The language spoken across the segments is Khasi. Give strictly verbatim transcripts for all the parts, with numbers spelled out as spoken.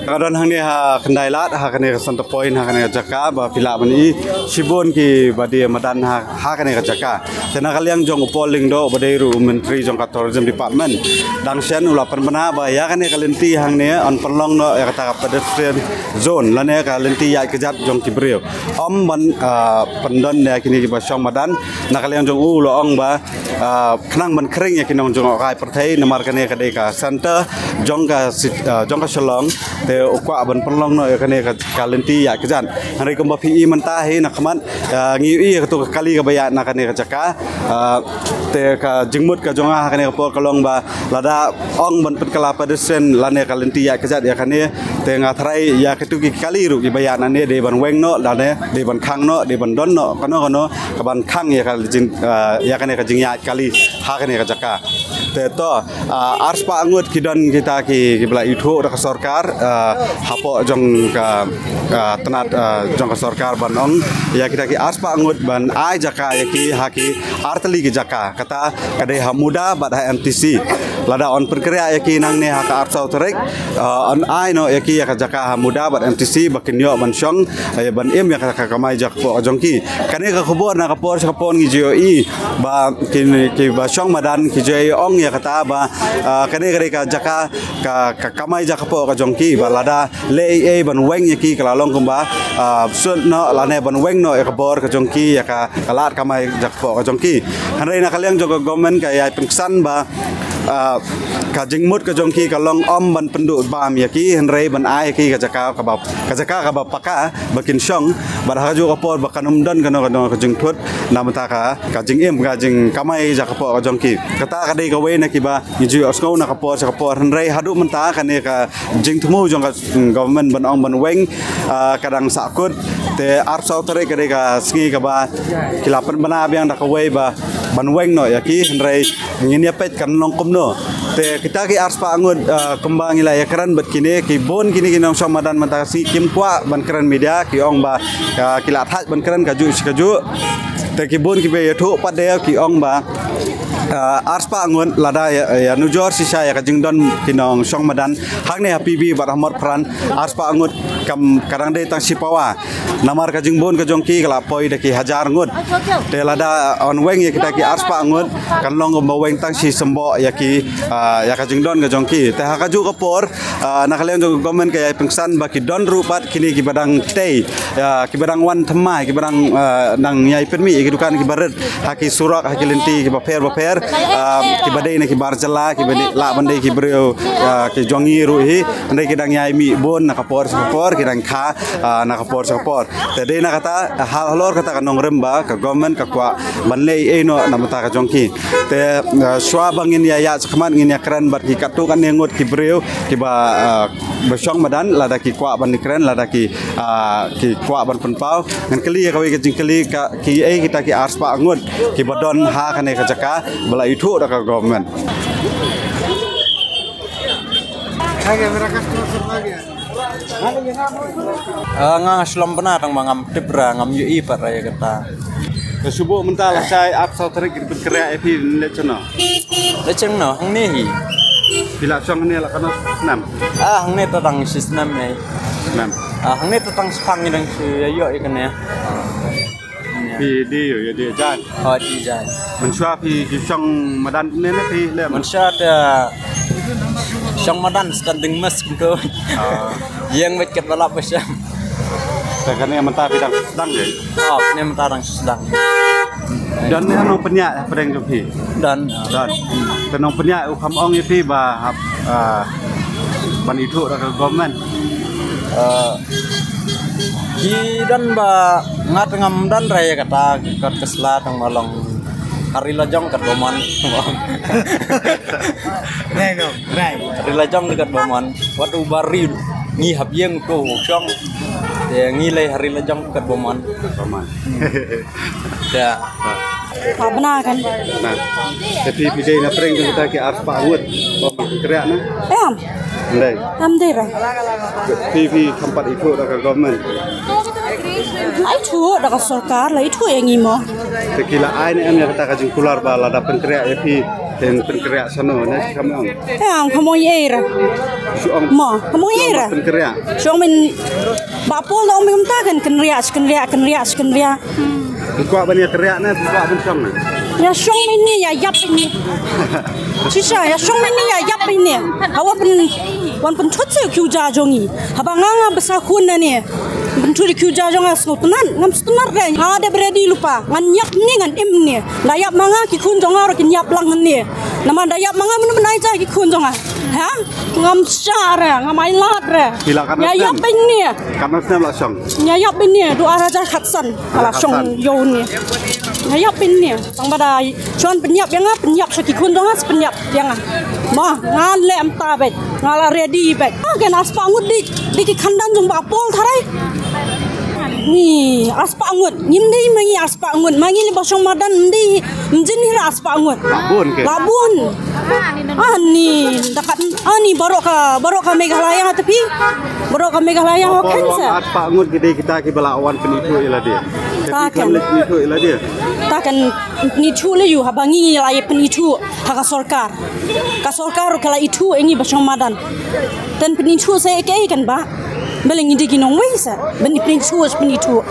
Ka don hangne ha Khyndai Lad, ha kane ka Centre Point, ha kane ka jaka ba phi lah ban i shibun ki ba die madan ha, ha kane ka jaka. Te na ka liang jong u Paul Lyngdoh ba dei ruh u Myntri jong ka Tourism Department, dang shen u la pynbna ba ïa kane ka lynti hangne yn pynlong noh ïa kata ka pedestrian zone lane ka lynti ïaid kjat jong ki briew. Ym ban, ah, pyndon ïa kine kiba shong madan. Na ka liang jong u u la ong ba, ah, khnang ban khring ïa ki nongjngohkai pyrthei, namar kane ka dei ka centre jong ka si-, ah, jong ka Shillong, te u kwah ban pynlong noh ïa kane ka, ka lynti ïaid kjat. Hynrei kumba phi i mynta hi na khmat, ah, ngi ïohi ïa katu ka kali kaba ïaid na kane ka jaka. Ah, te ka jingmut ka jong nga ha kane ka por ka long ba lada ong ban pynkylla pedestrian lane ka lynti ïaid kjat ïa kane, te nga tharai ïa kitu ki kali ruh kiba ïaid nangne dei ban weng noh lane dei ban khang noh, dei ban don noh kano kano kaban khang ïa ka jing, ah, ïa kane ka jingïaid kali ha kane ka jaka. Te to, ah, arspah ngut ki don kita ki, kiba la ithuh da ka sorkar, ah, hapoh jong ka, ah, tnat, ah, jong ka sorkar ban ong ïa kita ki arspah ngut ban ai jaka ïa ki ha ki artylli ki jaka. Kata ka dei ha MUDA bad ha MTC. Lada yn pynkhreh ïa ki nangne ha ka arphew saw tarik, ah, yn ai noh ïa ki ïa ka jaka ha MUDA bad MTC ba kin ïoh ban shong, eh, ban im ïa ka, ka kamai jakpoh ka jong ki. Kane ka khubor na ka por sha ka por ngi ju ïohi ba ki, kiba shong madan ki ju ïohi ong ïa kata ba, ah, kane ka dei ka jaka ka, ka kamai jakpoh ka jong ki ba lada leh ei ei ban weng ïa ki ka la long kumba, ah, sut noh lane ban weng noh ïa ka bor ka jong ki ïa ka, ka lad kamai jakpoh ka jong ki. Hynrei na ka liang jong ka government ka ïai pynksan ba, ah, ka jingmut ka jong ki ka long ym ban pynduh bam ïa ki hynrei ban ai ïa ki ka jaka kaba, ka jaka kaba paka ba kin shong bad ha kajuh ka por ba kan ym don kano kano ka jingthut na bynta ka, ka jingim ka jingkamai jakpoh ka jong ki. Kata ka dei kawei na kiba ngi ju ïohsngew na ka por sha ka por hynrei haduh mynta kane ka jingthmu jong ka, mm, government ban ong ban weng, ah, ka dang sahkut. Te arphew saw tarik ka dei ka sngi kaba ki la pynbna biang da kawei ba ban weng noh ïa ki hynrei ngin ïa peit kan long kumno. Te kita ki arspah ngut, ah, kumba ngi la ïa kren bad kine ki bun kine ki nongshong madan mynta ka sngi kim kwah ban kren media ki ong ba, ah, ki la thait ban kren kajuh shi kajuh. Te ki bun kiba ïathuh pat de ki ong ba, ah, arspah ngut lada ïa, ïa nujor shisha ïa ka jingdon ki nongshong madan hangne ha P B bad ha Motphran arspah ngut kam ka dang dei tang shi pawa. Namar ka jingbun ka jong ki ka la poi da ki hajar ngut. Te lada yn weng ïa kita ki arspah ngut kan long kumba weng tang shi symboh ïa ki, ah, ïa ka jingdon ka jong ki. Te ha kajuh ka por, ah, na ka liang jong ka government ka ïai pynksan ba ki don ruh pat kine kiba dang tei, ah, kiba dang wan thymmai, kiba dang, ah, dang ïai pynmih ïa ki dukan kiba rit ha ki surok, ha ki lynti kiba pher ba pher, ah, kiba dei na ki bar jylla, kiba dei lah ban dei ki briew, ah, ki jong ngi ruh hi, hynrei ki dang ïai mih bun na ka por sha ka por, ki dang kha, ah, na ka por sha ka por. Te dei na kata, ha, halor kata ka nongrim ba ka government ka kwah ban leh ei ei noh na bynta ka jong ki. Te, ah, shuwa ba ngin ïa ïaid shakhmat ngin ïa kren bad ki katto katne ngut ki briew kiba, ah, ba shong madan, lada ki kwah ban kren, lada ki, ah, ki kwah ban pynpaw. Ngan kylli ïa kawei ka jingkylli, ka, kiei kita ki arspah ngut kiba don ha kane ka jaka ba la ithuh da ka government. Ah, nga nga shlem bna tang ba ngam tip ra, ngam ïohi pat ra ïa kata. Te shu buh mynta lashai arphew saw tarik kin pynkhreh ïa phi, leit shano? Leit shano? Hangne hi. Phi la shong hangne la katno snem? Ah, hangne ta dang shi snem ne. Snem. Ah, hangne ta dang shi phang, dang shu ïa ïoh ïa kane. Phi die ïa die jaiñ. Oh, die jaiñ. Mynshuwa phi ju shong madan ne, ne phi lem? Mynshuwa te shong madan standing mess kumto. Ah. Ïeng beit katba lah ba shong. Te kane mynta phi dang sdang ïa? Oh, kane mynta dang sdang. Don ne nongpynïaid hapdeng jong phi? Don. Don. Te nongpynïaid u kham ong ïa phi ba hap, ah, ban ithuh da ka government? Ah, ki don ba nga te ngam don re ïa kata, kot ka sla tang ba long ha ri la jong katba mon. Right, no, right. Ha ri la jong katba mon. Wat u ba ri ngi hap ïeng to shong. Te ngi lei ha ri la jong katba mon. Katba mon. Ya. Hap bna kan. Na. Te phi phi dei na pdeng kita ki arspah ngut. Ba ma ki kriah na. Em. Ndai. Em dei ra. Phi phi kham pat ithuh da ka government? La ithuh da ka sorkar, la ithuh ïa ngi mo. Te ki la ai ne em ïa kata ka jingkular ba lada pynkhreh ïa phi, te pynkhreh shano ne, kam ong? Em, kam ong ïa i ra. Shu ong. Mo, kam ong ïa i ra. Pynkhreh. Shu ong mynta, Bah Paul da ong mynta kan, kynriah, kynriah, kynriah, kynriah. Phi kwah ban ïa kynriah ne, phi kwah ban shong ne? Ïa shong mynne, ïa ïap mynne. Shisha, ïa shong mynne, ïa ïap mynne. Hawa pyn, wan pynthut sha ki uja jong ngi. Haba nga nga bsa khun na ne. Pynthut ki uja jong nga, sngewtynnat, ngam sngewtynnat re. Nga dep ready lypa. Ngan ïap ne, ngan im ne. Da ïap ma nga, ki khun jong nga ruh kin ïap lang ne. Namar da ïap ma nga, mano ban ai ja ki khun jong nga? Ha? Ngam shah re, ngam ailad re. Phi la katno snem? Ïa ïap mynne. Katno snem la shong? Ïa ïap mynne, du ar hajar khatsan. Ka la shong ïa une. Ïa ïap mynne. Tang ba da shu wan pynïap ïa nga, pynïap sha ki khun jong nga, pynïap ïa nga. Mo, nga leh mynta beit. Nga la ready beit. Ah, kan ar spah ngut dei, dei ki khandan jong Bah Paul tharai. Ni, ar spah ngut. Ngim dei ma ngi ar spah ngut. Ma ngi lei ba shong madan, ym dei, ym jin hi ar spah ngut. La bun ke? La bun. Ah, ni, da kat, ah, ni baroh ka, baroh ka Meghalaya te phi. Baroh ka Meghalaya ho khein sa. Ar spah ngut ki dei kita kiba la wan pynithuh ïa lade. Ta kan. Pynithuh ïa lade. Ta kan pynithuh lei ïa u, haba ngi la ïa pynithuh ha ka sorkar. Ka sorkar ruh ka la ithuh ïa ngi ba shong madan. Te pynithuh sa ïa kaei kan bah? Balei ngi dei ki nongwei sa ban pynithuh, pynithuh.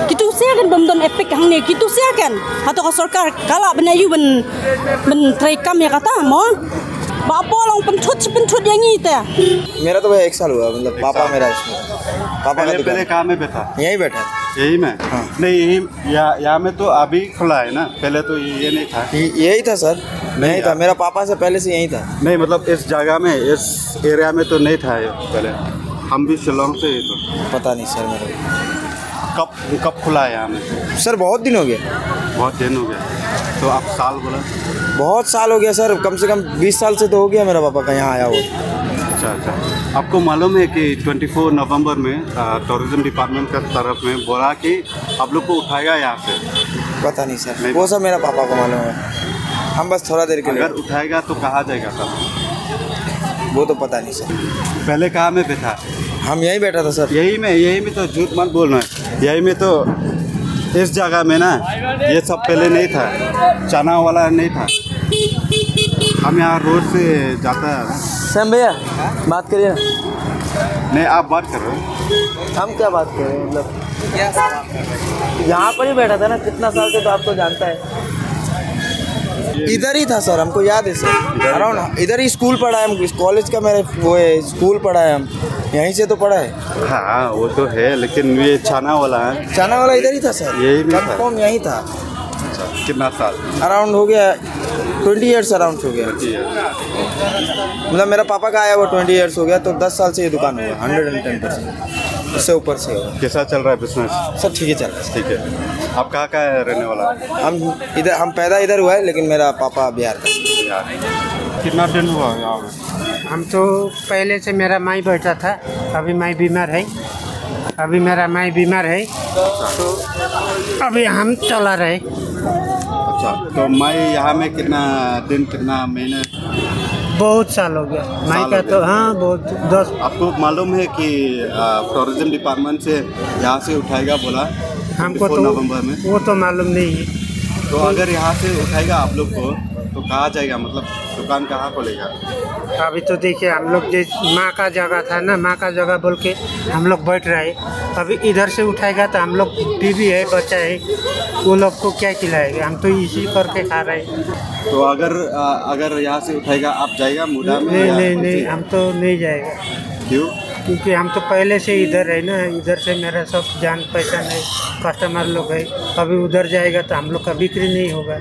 Kitu sa kan bym don EPIC hangne, kitu sa kan. Hato ka sorkar ka lah ban ïa u ban, ban treikam ïa kata mo? Bah Paul ong pynthut, pynthut ïa ngi te. मेरा तो भैया एक साल हुआ, मतलब पापा मेरा इसमें, पापा का पहले दुकान। पहले कहाँ में बैठा? यहीं बैठा। यही में? हाँ। नहीं, यही, यहाँ, यहाँ में तो अभी खुला है ना, पहले तो ये नहीं था। ये, यही था सर, नहीं यही था, यार। मेरा पापा से पहले से यही था। नहीं, मतलब इस जगह में, इस एरिया में तो नहीं था ये पहले। हम भी शिलोंग से ही तो। पता नहीं सर मेरे को। कब, कब खुला है यहाँ में? सर बहुत दिन हो गया। बहुत दिन हो गया। तो आप साल बोला? बहुत साल हो गया सर, कम से कम बीस साल से तो हो गया मेरा पापा का यहाँ आया हुआ। अच्छा, अच्छा। आपको मालूम है कि ट्वेंटी फ़ोर नवंबर में, अ, टूरिज्म डिपार्टमेंट का तरफ में बोला कि आप लोग को उठाएगा यहाँ से? पता नहीं सर, नहीं वो पता। सब मेरा पापा को मालूम है, हम बस थोड़ा देर के लिए। अगर उठाएगा तो कहाँ जाएगा सर? वो तो पता नहीं सर। पहले कहाँ में बैठा? हम यहीं बैठा था सर। यही में, यही में तो झूठ मत बोलना है। यही में तो, इस जगह में ना, ये सब पहले नहीं था, चना वाला नहीं था। हम यहाँ रोज से जाता है। श्याम भैया, बात करिए ना। नहीं, आप बात करो। हम क्या बात करें, मतलब, यहाँ पर ही बैठा था ना कितना साल से, तो आपको जानता है। इधर ही था सर, हमको याद है सर। इधर ही अराउंड था। इधर ही स्कूल पढ़ा है हम, इस कॉलेज का मेरे वो है, स्कूल पढ़ा है हम, यहीं से तो पढ़ा है। हाँ, वो तो है, लेकिन ये छाना वाला है। छाना वाला इधर ही था सर, यही में था। कंफर्म यहीं था। अच्छा, कितना साल? अराउंड हो गया, ट्वेंटी ईयर्स अराउंड हो गया। ट्वेंटी ईयर्स। मतलब मेरा पापा का आया हुआ ट्वेंटी ईयर्स हो गया, तो दस साल से ये दुकान हुआ, हंड्रेड एंड टेन परसेंट, उससे ऊपर से होगा। कैसा चल रहा है बिजनेस? सर ठीक ही चल रहा है। ठीक है। आप कहाँ का रहने वाला? हम इधर, हम पैदा इधर हुआ है, लेकिन मेरा पापा बिहार का। बिहार। कितना दिन हुआ यहाँ पे? हम तो पहले से मेरा माई बैठा था, अभी माई बीमार है, अभी मेरा माई बीमार है, तो अभी हम चला रहे। अच्छा, तो माई यहाँ में कितना दिन, कितना महीने? बहुत साल हो गया माई का तो। हाँ, बहुत, दस। आपको मालूम है कि, आ, टूरिज्म डिपार्टमेंट से यहाँ से उठाएगा बोला, हमको तो नवंबर में। वो तो मालूम नहीं है। तो अगर यहाँ से उठाएगा आप लोग को, तो कहाँ जाएगा, मतलब दुकान कहाँ खोलेगा? अभी तो देखिए, हम लोग जिस माँ का जगह था ना, माँ का जगह बोल के हम लोग बैठ रहे। अभी इधर से उठाएगा तो हम लोग बीवी है, बच्चा है, वो लोग को क्या खिलाएगा? हम तो इसी करके खा रहे हैं। तो अगर, आ, अगर यहाँ से उठाएगा, आप जाएगा मुंडा में नहीं, या नहीं, नहीं, हम तो नहीं जाएगा। क्यों? क्योंकि हम तो पहले से इधर है ना, इधर से मेरा सब जान पहचान है, कस्टमर लोग है। अभी उधर जाएगा तो हम लोग का बिक्री नहीं होगा।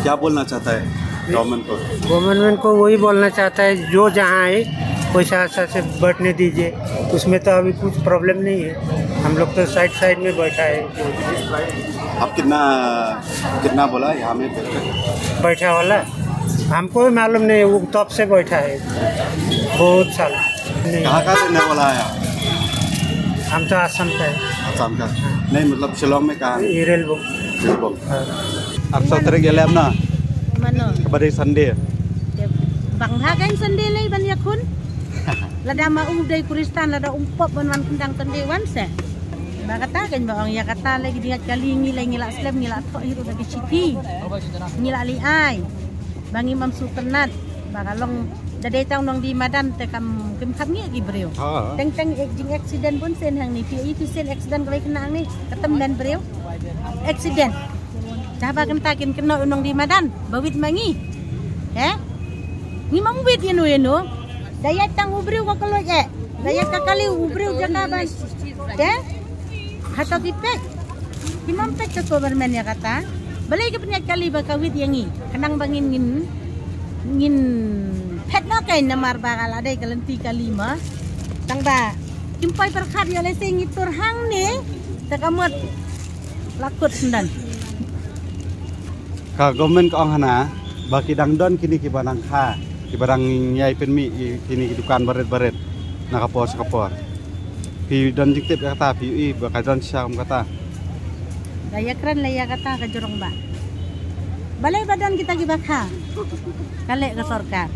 क्या बोलना चाहता है गवर्नमेंट को? गवर्नमेंट को वही बोलना चाहता है, जो जहाँ है वैसा अच्छा से बैठने दीजिए, उसमें तो अभी कुछ प्रॉब्लम नहीं है। हम लोग तो साइड साइड में बैठा है। आप कितना, कितना बोला यहाँ में बैठे? बैठा वाला हमको भी मालूम नहीं, वो तब से बैठा है बहुत साल। नहीं। कहाँ का रहने वाला है आप? हम तो आसाम का है। आसाम का? नहीं, मतलब शिलोंग में कहाँ है? Irelbung। Irelbung। हाँ। Ap sa trei gelem na? Mano? Bari Sunday. Bang ha kan Sunday lei ban ïakhun. Lada ma um dei Kristan, lada um pop ban wan kyndang Sunday wan se. Ba kata kan ba ong ïa kata lei ki jingïaid kali ngi lei ngi la slem ngi la thoh hi ruh da ki shithi. Ngi la leh ai. Ba ngim sngewtynnat. Ba ka long da dei tang nongdie madan te kam kim kham ngi ki briew. Ha. Teng teng ek jing accident bun sien hangne phi ïohi sien accident kawei kane hangne. Ka tymmen briew. Accident. Te haba kynta kin kynnoh u nongdie madan ba wit ma ngi. He? Ngim wit ïano ïano. Da ïaid tang u briew ka kloi eh. Da ïaid ka kali u briew jaka ban. Te? Hato ki peit. Kim peit ka government ïa kata. Balei ka pynïaid kali ba ka wit ïa ngi. Khnang ba ngin ngin ngin phet noh kein namar ba ka la dei ka lynti kali ma. Tang ba kim poi pyrkhat ïa lei se ngi tur hangne. Te ka mut la kut sendon. Ka government ka ong hana ba ki dang don kine kiba dang kha, kiba dang ïai pynmih ïa kine ki dukan barit barit na ka por sha ka por. Phi don jingtip ïa kata, phi ïohi ba ka don shisha kum kata. Ka ïakren lei ïa kata ka jrong ba. Balei ba don kita kiba kha? Ka leh ka sorkar.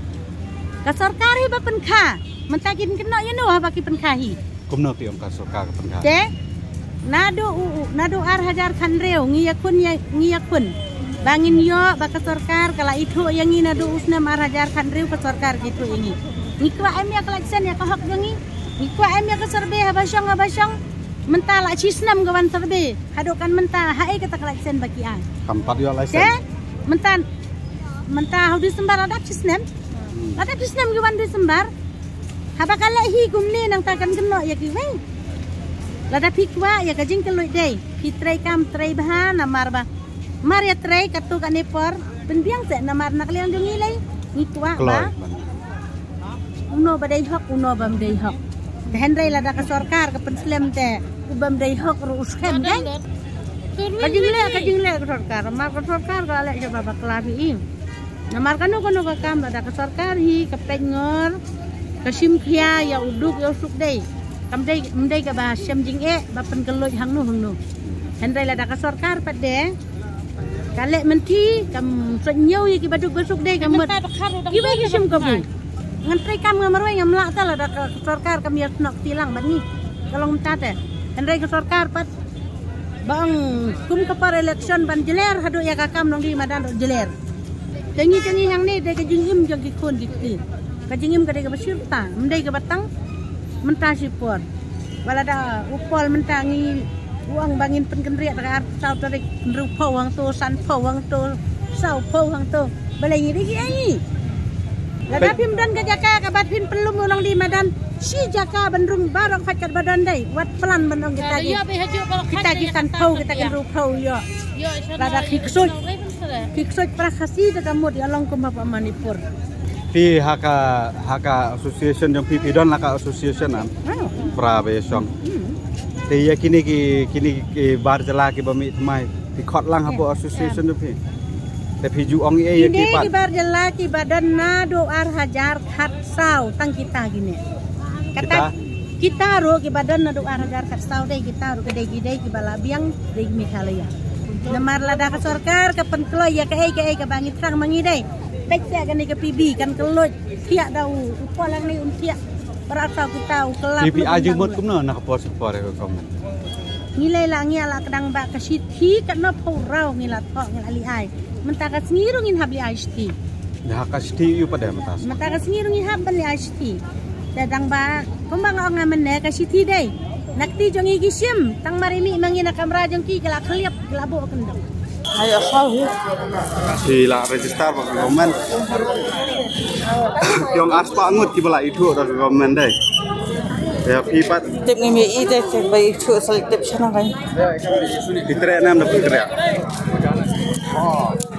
Ka sorkar hi ba pynkha. Mynta kin kynnoh ïano haba ki pynkha hi. Kumno phi ong ka sorkar ka pynkha? Te naduh u, u, naduh ar hajar khathynriew ngi ïakhun ïa, ngi ïakhun. Ba ngin ïoh ba ka sorkar ka la ithuh ïa ngi naduh u snem ar hajar khathynriew ka sorkar ka ithuh ïa ngi. Ngi kwah em ïa ka election ïa ka hok jong ngi. Ngi kwah em ïa ka survey haba shong haba shong. Mynta la shi snem ka wan survey. Haduh kan mynta haei kata ka election ba ki ai. Kam pat ïoh election. Te mynta mynta ha u December la dap shi snem. Hmm. La dap shi snem ki wan December. Haba ka leh hi kumne nangta kan kynnoh ïa kiwei. Lada phi kwah ïa ka jingkylluid dei phi trei kam trei bha namar ba mar ïa trei katto katne por pynbiang seh namar na ka liang jong ngi lei ngi kwah ba uno ba dei hok uno bym dei hok. Te hynrei lada ka sorkar ka pynslem te u bym dei hok ruh u skhem dei. Ka jingleh ka jingleh ka sorkar mar ka sorkar ka leh sha ba bakla phi i. Namar kano kano ka kam lada ka sorkar hi ka peit ngor ka shim khia ïa u duk ïa u suk dei. Kam dei ym dei kaba shem jingeh ba pynkylluid hangno hangno. Hynrei lada ka sorkar pat de ka leh mynthi kam sot ñiew ïa kiba duk ba suk dei ka mut. Kiwei ki shim kabu. Ngan trei kam nga marwei ngam lah ta lada ka sorkar kam ïa snok tilang bad ngi. Ka long mynta te. Hynrei ka sorkar pat ba ong kum ka por election ban jler haduh ïa ka kam nongdie madan ruh jler. Te ngi te ngi hangne dei ka jingim jong ki khun ki kti. Ka jingim ka dei kaba shirta, ym dei kaba tang mynta shi por. Ba lada u Paul mynta ngi u ong ba ngin pynkynriah da ka arphew saw tarik, hynriewphew hangto, sanphew hangto, sawphew hangto. Balei ngi dei ki ai ngi. Lada phim don ka jaka kaba phin pynlum u nongdie madan shi jaka ban rung baroh phat katba don dei. Wat plan ban ong kita ki, kita ki sanphew, kita ki hynriewphew ïoh. Lada ki ksuid. Ki ksuid para Khasi da ka mut ïa long kumba pa Manipur. Phi ha ka, ha ka association jong phi, phi don la ka association am. Pra ba ïa shong. Te ïa kine ki, kine ki bar jylla kiba mih thymmai phi khot lang hapoh association jong phi. Te phi ju ong ei ïa ki pat. Kine ki bar jylla kiba don naduh ar hajar khatsaw tang kita kine. Kata kita ruh kiba don naduh ar hajar khatsaw dei kita ruh ka dei ki dei kiba la biang dei Meghalaya. Namar lada ka sorkar ka pynkloi ïa kaei kaei kaba ngi thrang ma ngi dei. Peit ïa kane ka P B kan kylluid thiah da u, u Paul hangne un thiah. Para saw kita u kylla. P B ai jingmut kumno na ka por sha ka por ïa ka government. Ngi lei la ngi la kdang ba ka shithi katno phew raw ngi la thoh ngi la leh ai. Mynta ka sngi ruh ngin hap leh ai shithi. Ïa ka shithi ïu pat de mynta. Mynta ka sngi ruh ngin hap ban leh ai shithi. Te dang ba kumba nga ong nga mynne ka shithi dei. Na kti jong ngi ki shim tang mar i mih ma ngi na kamra jong ki ki la khliap ki la buh kyndong. Ayo saw hi. Ki la register ba ka government. Ki ong ar spah ngut kiba la ithuh da ka government dei. Ïa phi pat. Tip ngi mih i te te ba ithuh sa leh tip shano kan. Phi treh ne em da phi treh.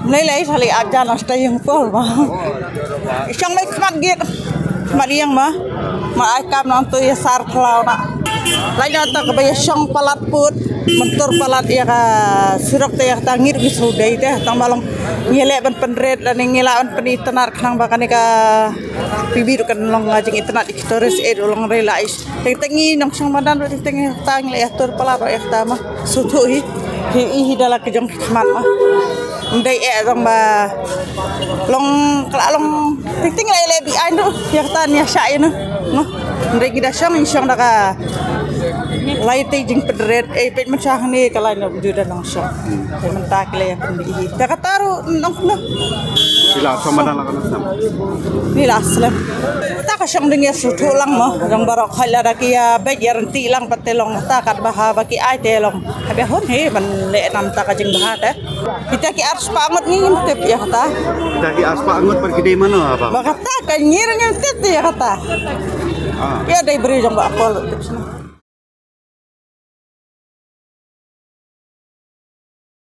Mlei lei sa lei ajan asta ïing Paul ba. Shong lei khmat git. Khmat ïing ma. Ma ai kam nang tu ïa sar khlaw na. Lai na ta kaba ïa shong palat put. Myntur palat ïa ka surok te ïa ka tang ngir ki sudei te tang ba long ngi leh ban pynrit lane ngi lah ban pynitynnat khnang ba kane ka P B ruh kan long jingïeit tynnat ïa ki tourist, eh, ruh long rila ïa. Teng teng ngi nongshong madan ruh teng teng ngi tang leh ïa tur palat ruh ïa kata ma. Suthu hi. Hi hi da la ka jong ki khmat ma. Ym dei eh dong ba long ka la long teng teng leh leh bi ai ruh ïa kata nia sha ïa no. Ym dei ngi da shong ngi shong da ka Lai te jingpynrit, eh, peit mynshwa hangne ka lai na u ju da nongshong. Te mynta ki la ïa pynbeit hi. Te kata ruh nongkyndong. Ki la sdang mynta la ka nongshong. Ni la slem. Ta ka shong dang ïa sngewthuh lang mo. Jong baroh khoit lada ki ïa beit ïa ryntih lang pat te long ta kat ba ha ba ki ai te long. Haba hun hi ban leh namar ta ka jingbha te. Kita ki arspah ngut ngi ngim tip ïa kata. Kita ki arspah ngut pat ki dei mano ba? Ba kata ka ngi ruh ngim tip ïa kata. Ah. Ïa dei briew jong ba Apol.